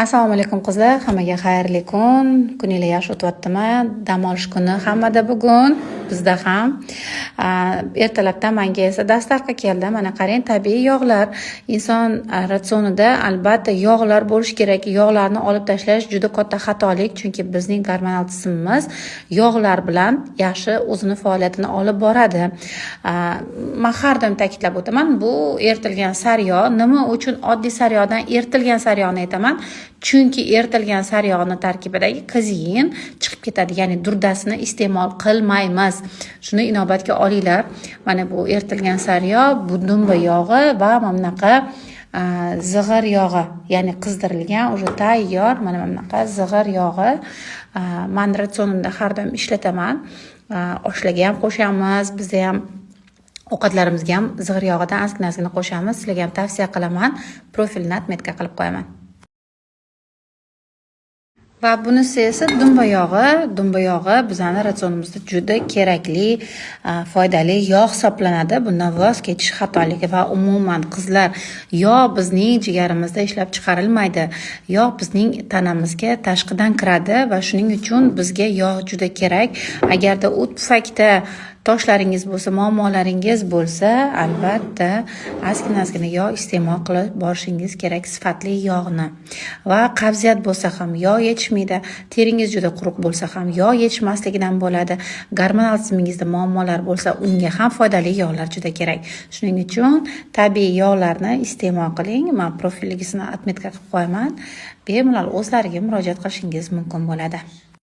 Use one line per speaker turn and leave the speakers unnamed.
Assalomu alaykum, qizlar, hammaga xayrli kun. Kuninglar yaxshi o'tyaptimi? Dam olish kuni hammada bugun, bizda ham. Ertalabdan menga esa доставка keldi. Mana qarang, tabiiy yog'lar. Inson ratsionida albatta yog'lar bo'lishi kerak. Yog'larni olib tashlash juda katta xatolik, chunki bizning gormonal tizimimiz yog'lar bilan yaxshi o'zini faoliyatini olib boradi. Man har doim ta'kidlab o'taman, bu eritilgan sariyog'. Nima uchun oddiy sariyog'dan eritilgan sariyog'ni aytaman? Chunki eritilgan sariyog'ni tarkibidagi kazein chiqib ketadi, ya'ni durdasini iste'mol qilmaymiz. Shuni inobatga olinglar. Mana bu eritilgan sariyog', bu dumba yog'i va mana bunaqa zig'ir yog'i, ya'ni qizdirilgan, уже tayyor. Mana bunaqa zig'ir yog'i man ratsionimda har doim ishlataman. Oshlarga ham qo'shamiz, bizda ham ovqatlarimizga ham zig'ir yog'idan ozgina ozgina qo'shamiz. Sizlarga ham tavsiya qilaman. Profilini отметка qilib qo'yaman. Va bunisi esa dumba yog'i. Dumba yog'i bizani ratsionimizda juda kerakli, foydali yog' hisoblanadi. Bundan voz kechish xatolik. Va umuman, qizlar, yog' bizning jigarimizda ishlab chiqarilmaydi. Yog' bizning tanamizga tashqidan kiradi va shuning uchun bizga yog' juda kerak. Agarda o't pufakda toshlaringiz bo'lsa, muammolaringiz bo'lsa, albatta ozgina ozgina yog' iste'mol qilib borishingiz kerak, sifatli yog'ni. Va qabziyat bo'lsa ham yog' yetishmaydi, teringiz juda quruq bo'lsa ham yog' yetishmasligidan bo'ladi. Gormonal tizimingizda muammolar bo'lsa, unga ham foydali yog'lar juda kerak. Shuning uchun tabiiy yog'larni iste'mol qiling. Man profilligisini отметка qilib qo'yaman. Bemalol o'zlariga murojaat qilishingiz mumkin bo'ladi.